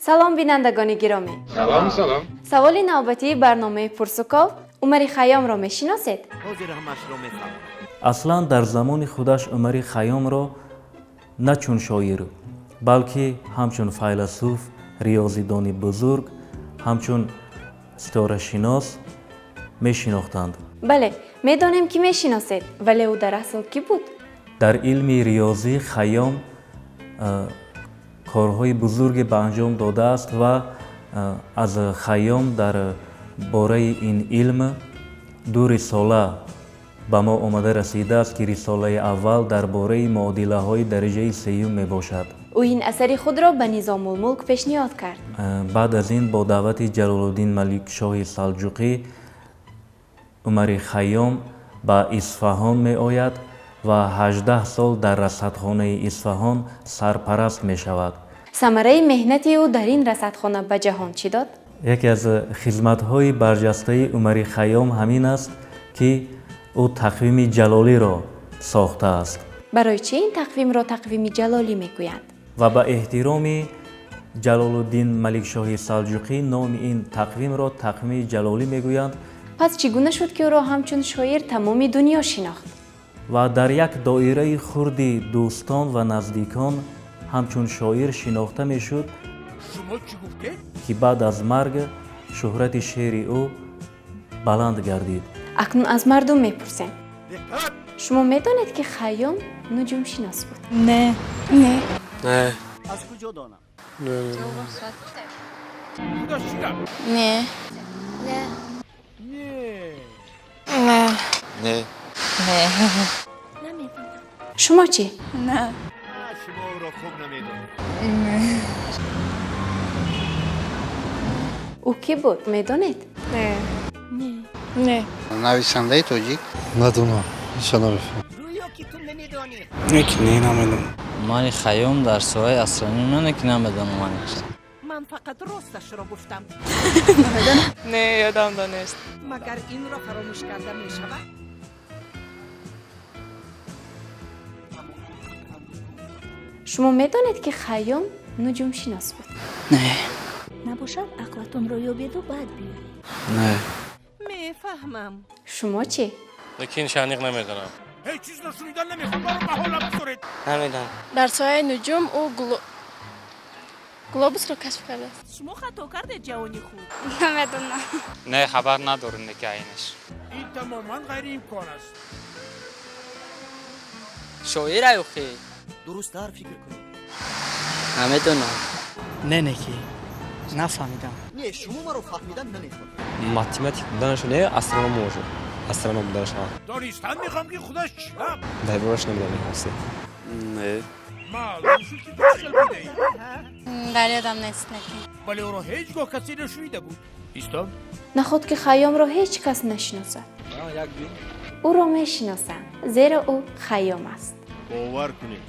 Салом, бинандагони гиромӣ. Салом, салом. Саволи навбатии барномаи Пурсуков: Умари Хайёмро мешиносед? Ҳозир ҳамашро мефаҳмам. Аслан дар замони худаш Умари Хайёмро на чун шоир, балки ҳамчун файласуф, риёзидони бузург, ҳамчун ситорашинос мешинохтанд. Бале, медонем, ки мешиносед, вале ӯ дар асл кӣ буд? Дар илми риёзӣ Хайём корҳои бузурге ба анҷом додааст ва аз Хайём дар бораи ин илм ду рисола ба мо омада расидааст, ки рисолаи аввал дар бораи муодилаҳои дараҷаи сеюм мебошад. Ӯ ин асари худро ба Низомулмулк пешниҳод кард. Баъд аз ин бо даъвати Ҷалолуддин Маликшоҳи Салҷуқӣ Умари Хайём ба Исфаҳон меояд ва 18 сол дар расадхонаи Исфаҳон сарпараст мешавад. Самараи меҳнати ӯ дар ин расадхона ба ҷаҳон чӣ дод? Яке аз хизматҳои барҷастаи Умари Хайём ҳамин аст, ки ӯ тақвими ҷалолиро сохтааст. Барои чӣ ин тақвимро тақвими ҷалолӣ мегӯянд? Ва ба эҳтироми Ҷалолуддин Маликшоҳи Салҷуқӣ номи ин тақвимро тақвими ҷалолӣ мегӯянд. Пас чӣ гуна шуд, ки ӯро ҳамчун шоир тамоми дунё шинохт? Ва дар як доираи хурди дӯстон ва наздикон ҳамчун шоир шинохта мешуд, Шумо чӣ гуфтед? ки баъд аз марг шӯҳрати шеъри ӯ баланд гардид. Акнун аз мардум мепурсем. Диққат! Шумо медонед, ки Хайём нуҷумшинос буд? Не. Не. Не. Аз куҷо донам? Худо чӣ гап? Не. Не. Не. Не. Не. Намедонам. Шумо чӣ? Не. Шумо ӯро хуб намедонед. Не. Ӯ кӣ буд, медонед? Не. Не. Не. Нависандаи тоҷик. Надонам, ҳеҷ намефаҳмам. Гӯё ки ту намедонӣ. Не, ки не, намедонам. Умари Хайём дар соҳаи астрономия, не, ки намедонам анеш. Ман фақат росташро гуфтам. Не, ёдам нест. Магар инро фаромӯш карда мешавад? Шумо медонед, ки Хайём нуҷумшинос буд? Не. Набошад, ақлатонро ёбеду баъд биёед. Не. Мефаҳмам. Шумо чӣ? Лекин аниқ намедонам. Ҳеҷ чизро шунидан намехоҳам, маро ба ҳолам гузоред. Намедонам. Дар соҳаи нуҷум ӯ глобусро кашф кардааст. Шумо хато кардед, ҷавони худ. Намедонам. Не, хабар надорам, не, ки айнаш. Ин тамоман ғайриимкон аст. Шоир аюхи? Дурусттар фикр кунед. Намедонам. Не, не, ки нафаҳмидам. Не, шумо маро фаҳмидан намехоҳед. Математик буданаш, не, астроном бошад. Астроном буданаш. Донистан мехоҳам, ки худаш чӣ гап? Дар бораш намедонам, ҳосил. Не. Маълум шуд, ки ту чӣ хел будаӣ. Дар ёдам нест, неки. Вале ӯро ҳеҷ гоҳ касе нашунида буд. Истом. Наход ки Хайёмро ҳеҷ кас нашиносад? Як бин. Ӯро мешиносанд, зеро ӯ Хайём аст. Бовар кунед.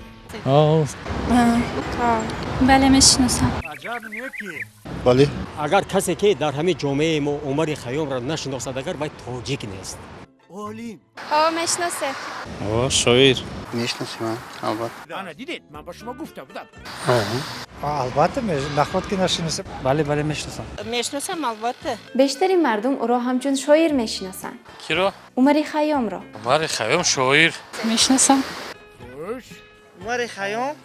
Бале, мешиносам. Аҷаб не ки. Бале. Агар касе ки дар ҳамин ҷомеаи мо Умари Хайёмро нашиносад, агар вай тоҷик нест. Олим. Ҳо, мешиносед. О, шоир. Мешиносем, албатта. Ана дидед, ман ба шумо гуфта будам. Албатта, наход ки нашиносем. Бале, бале, мешиносам. Мешиносам, албатта. Бештари мардум ӯро ҳамчун шоир мешиносанд. Киро? Умари Хайёмро. Умари Хайём шоир. Мешиносам. Хуш. Умари Хайём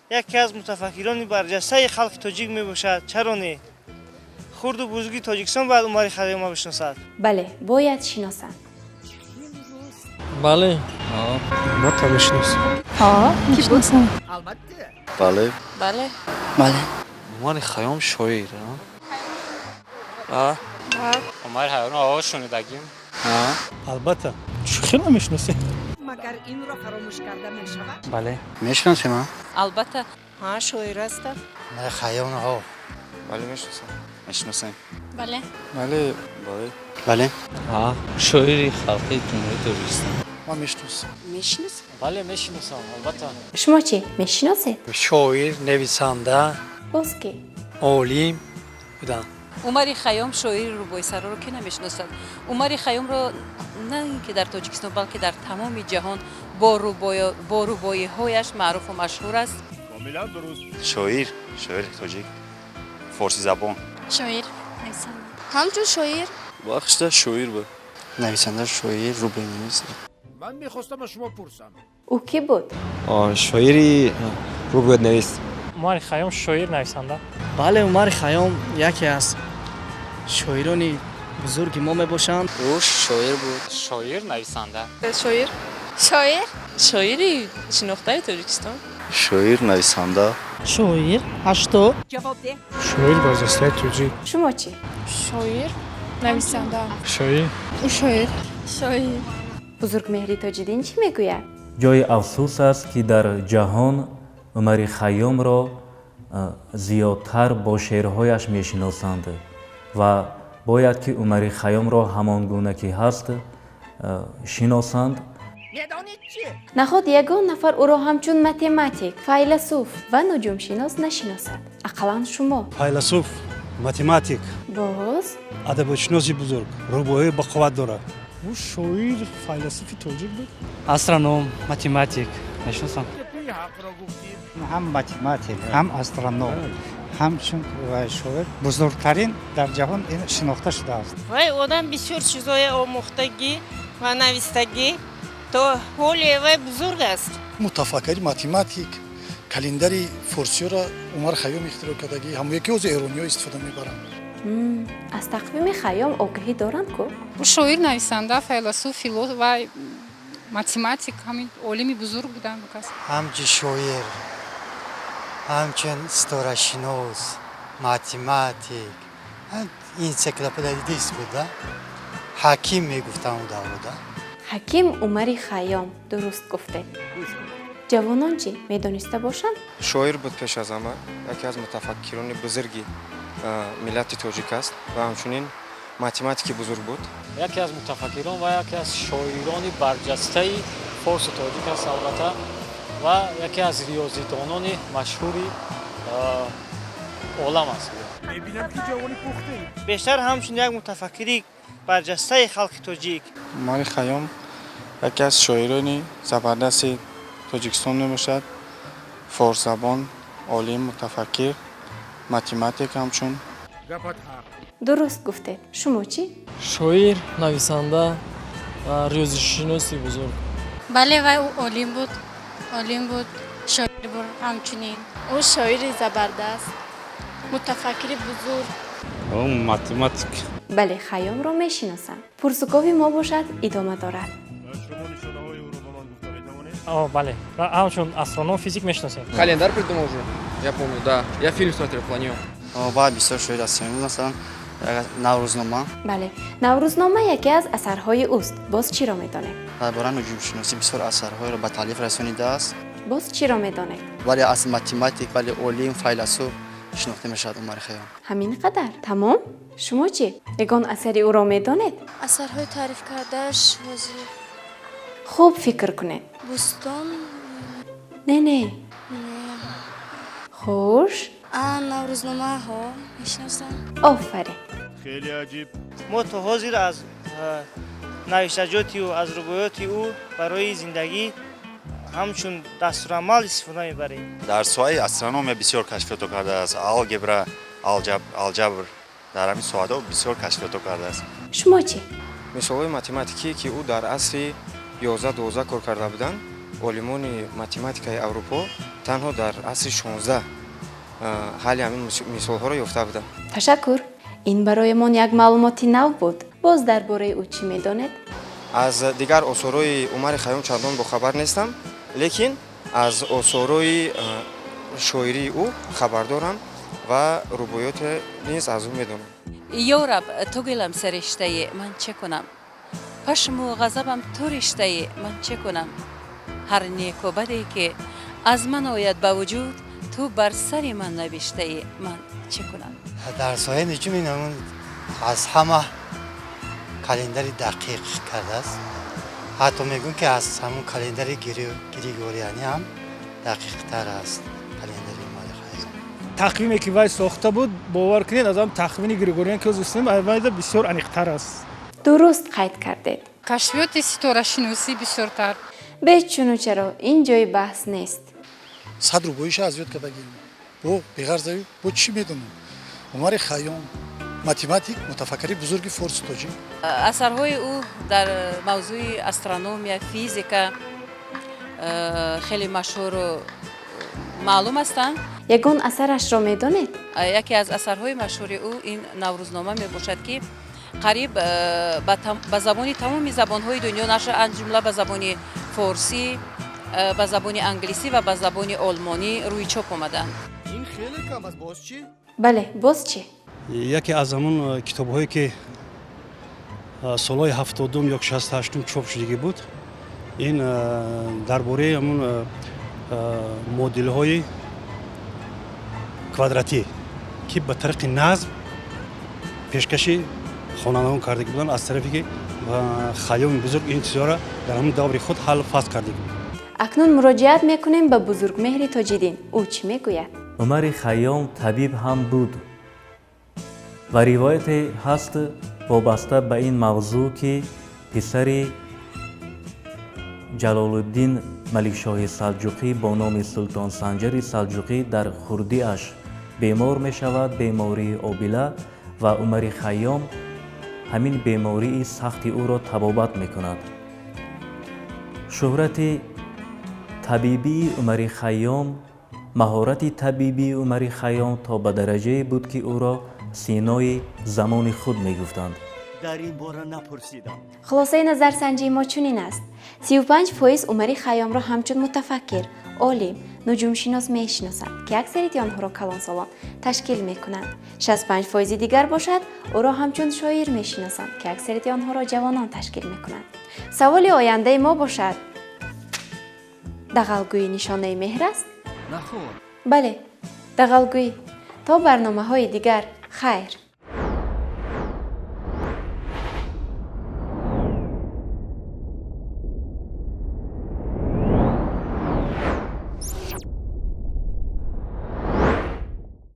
яке аз мутафаккирони барҷастаи халқи тоҷик мебошад. Чаро не? Хурду бузурги Тоҷикистон бояд Умари Хайёмро бишиносад. Бале, бояд шиносанд. Бале. Албатта мешиносем. Ҳо, мешиносам. Албатта. Бале. Бале. Бале. Умари Хайём шоир, а? Умари Хайём о шунидагим. Албатта. Чӣ хел намешиносем? Магар инро фаромӯш карда мешавад? Бале. Мешиносем, а? Албатта. Ҳа, шоир ҳастам. Умари Хайём, ҳо. Бале, мешиносам. Мешиносем. Бале. Бале. Бале. Бале. А, шоири халқи Ҷумҳурии Тоҷикистон. Ман мешиносам. Мешиносам. Бале, мешиносам, албатта. Шумо чӣ, мешиносед? Шоир, нависанда, Боз кӣ? Олим буданд. Умари Хайём шоири рубоисароро ки намешиносад? Умари Хайёмро на ин ки дар Тоҷикистон, балки дар тамоми ҷаҳон бо рубоиҳояш маъруфу машҳур аст. Комилан дуруст. Шоир, шоири тоҷик. Форсизабон. Шоир, нависанда. Ҳамчун шоир. Бахшда шоир буд. Нависанда, шоир, рубоинавис. Ман мехостам аз шумо пурсам. Ӯ кӣ буд? Шоири рубоиятнавис. Умари Хайём шоир, нависанда. Бале, Умари Хайём яке аз шоирони бузурги мо мебошанд. Ӯ шоир буд. Шоир, нависанда. Шоир. Шоир. Шоири шинохтаи Тоҷикистон. Шоир, нависанда. Шоир, а что? Ҷавоб деҳ. Шоир барҷастаи тоҷик. Шумо чӣ? Шоир, нависанда. Шоир. Ӯ шоир. Шоир. Бузургмеҳри Тоҷиддин чӣ мегӯяд? Ҷои афсӯс аст, ки дар ҷаҳон Умари Хайёмро зиёдтар бо шеърҳояш мешиносанд ва бояд ки Умари Хайёмро ҳамон гуна ки ҳаст шиносанд. Наход ягон нафар ӯро ҳамчун математик, файласуф ва нуҷумшинос нашиносад? Ақаллан шумо. Файласуф, математик. Боз? Адабиётшиноси бузург, рубоии бақувват дорад. Ӯ шоир, файласуфи тоҷик буд. Астроном, математик мешиносам. Ҳам математик, ҳам астроном, ҳамчун шоир бузургтарин дар ҷаҳон шинохта шудааст. Вай одам бисёр чизҳое омӯхтагӣ ва навистагӣ, то ҳоле вай бузург аст. Мутафаккири, математик, календари форсиёро Умар Хайём ихтироъ кардагӣ, ҳамое ки ҳозир эрониҳо истифода мебаранд. Аз тақвими Хайём огоҳӣ доранд ку? Шоир, нависанда, файласуф, философ ва математик, ҳамин олими бузург буданд. Ҳамчун шоир, ҳамчун ситорашинос, математик, энсиклопедист буда, ҳаким мегуфтам ӯ даврода. Ҳаким Умари Хайём, дуруст гуфтед. Ҷавонон чӣ медониста бошанд? Шоир буд пеш аз ҳама, яке аз мутафаккирони бузурги миллати тоҷик аст ва ҳамчунин математики бузург буд. Яке аз мутафаккирон ва яке аз шоирони барҷастаи форсу тоҷик аст албатта ва яке аз риёзидонони машҳури олам аст. Мебинам, ки ҷавони пухтаед. Бештар ҳамчун як мутафаккири барҷастаи халқи тоҷик. Умари Хайём яке аз шоирони забардасти Тоҷикистон мебошад. Форсзабон, олим, мутафаккир, математик ҳамчун. Гапат ҳақ. Дуруст гуфтед. Шумо чӣ? Шоир, нависанда ва риёзишиноси бузург. Бале, вай ӯ олим буд, олим буд, шоир буд ҳамчунин. Ӯ шоири забардаст, мутафаккири бузург. Ӯ математик. Бале, Хайёмро мешиносам. Пурсукови мо бошад идома дорад. Бале, ҳамчун астроном, физик мешиносем. Календарь придумал же, я помню, да. Я фильм смотрел про него. Баъд бисёр шоир ҳастем, масалан Наврӯзнома. Бале, Наврӯзнома яке аз асарҳои ӯст. Боз чиро медонед? Дар бораи нуҷумшиносӣ бисёр асарҳоеро ба таълиф расонидааст. Боз чиро медонед? Вале аз математик, вале олим, файласуф шинохта мешавад Умари Хайём. Ҳамин қадар тамом. Шумо чӣ, ягон асари ӯро медонед? Асарҳои таъриф кардааш ҳозир. Хуб фикр кунед. Бӯстон. Не, не. Хуш. А, Наврӯзномаҳо мешиносам. Офарин. Хеле аҷиб. Мо то ҳозир аз навиштаҷоти ӯ, аз рубоёти ӯ барои зиндагӣ ҳамчун дастурамал истифода мебарем. Дар соҳаи астрономия бисёр кашфиётҳо кардааст, алгебра, алҷабр, дар ҳамин соҳаҳо бисёр кашфиётҳо кардааст. Шумо чӣ? Мисолҳои математикие, ки ӯ дар асри 11-12 кор карда буданд, олимони математикаи Аврупо танҳо дар асри 16 ҳалли ҳамин мисолҳоро ёфта буданд. Ташаккур, ин бароямон як маълумоти нав буд. Боз дар бораи ӯ чӣ медонед? Аз дигар осорҳои Умари Хайём чандон бохабар нестам, лекин аз осорҳои шоирии ӯ хабар дорам ва рубоёте низ аз ӯ медонам. Ё раб, ту гилам сариштаи, ман чӣ кунам? Пашму ғазабам ту риштаи, ман чӣ кунам? Ҳар неку баде ки аз ман ояд ба вуҷуд, ту бар сари ман навиштаи, ман чӣ кунам? Дар соҳаи нуҷум ин аз ҳама календари дақиқ кардааст. Ҳатто мегӯем, ки аз ҳамун календари григорианӣ ҳам дақиқтар аст календари Умари Хайём. Тақвиме ки вай сохта буд, бовар кунед, аз ҳам тақвими григориан ки ҳозир вайда бисёр аниқтар аст. Дуруст қайд кардед. Кашфиёти ситорашиносӣ бисёртар. Бечуну чаро ин ҷои баҳс нест. 100 рубоиша аз ёд кардагим. Бо беғарзави бо чӣ медонам? Умари Хайём математик, мутафаккири бузурги форсу тоҷик. Асарҳои ӯ дар мавзӯи астрономия, физика хеле машҳуру маълум ҳастанд. Ягон асарашро медонед? Яке аз асарҳои машҳури ӯ ин Наврӯзнома мебошад, ки қариб ба забони тамоми забонҳои дунё нашр, аз ҷумла ба забони форсӣ, ба забони англисӣ ва ба забони олмонӣ рӯи чоп омаданд. Ин хеле кам аст, боз чӣ? Бале, боз чӣ? Яке аз ҳамон китобҳое ки солҳои 70-ум ё 68-ум чоп шудагӣ буд, ин дар бораи ҳамон моделҳои квадратӣ, ки ба тариқи назм пешкаши хонандагон кардагӣ буданд, аз тарафе ки Хайёми бузург ин чизҳоро дар ҳамон даври худ ҳаллу фасл кардагӣ буд. Акнун муроҷиат мекунем ба Бузургмеҳри Тоҷиддин. Ӯ чӣ мегӯяд? Умари Хайём табиб ҳам буд ва ривояте ҳаст вобаста ба ин мавзӯъ, ки писари Ҷалолуддин Маликшоҳи Салҷуқӣ бо номи Султон Санҷари Салҷуқӣ дар хурдиаш бемор мешавад, бемории обила, ва Умари Хайём ҳамин бемории сахти ӯро табобат мекунад. Шӯҳрати табибии Умари Хайём, маҳорати табибии Умари Хайём то ба дараҷае буд, ки ӯро синои замони худ мегуфтанд. Дар ин бора напурсидам. Хулосаи назарсанҷии мо чунин аст: 35% Умари Хайёмро ҳамчун мутафаккир, олим, нуҷумшинос мешиносанд, ки аксарияти онҳоро калонсолон ташкил мекунанд. 65%-и дигар бошад, ӯро ҳамчун шоир мешиносанд, ки аксарияти онҳоро ҷавонон ташкил мекунанд. Саволи ояндаи мо бошад: дағалгӯӣ нишонаи меҳр аст? Наход. Бале, дағалгӯӣ. То барномаҳои дигар, хайр.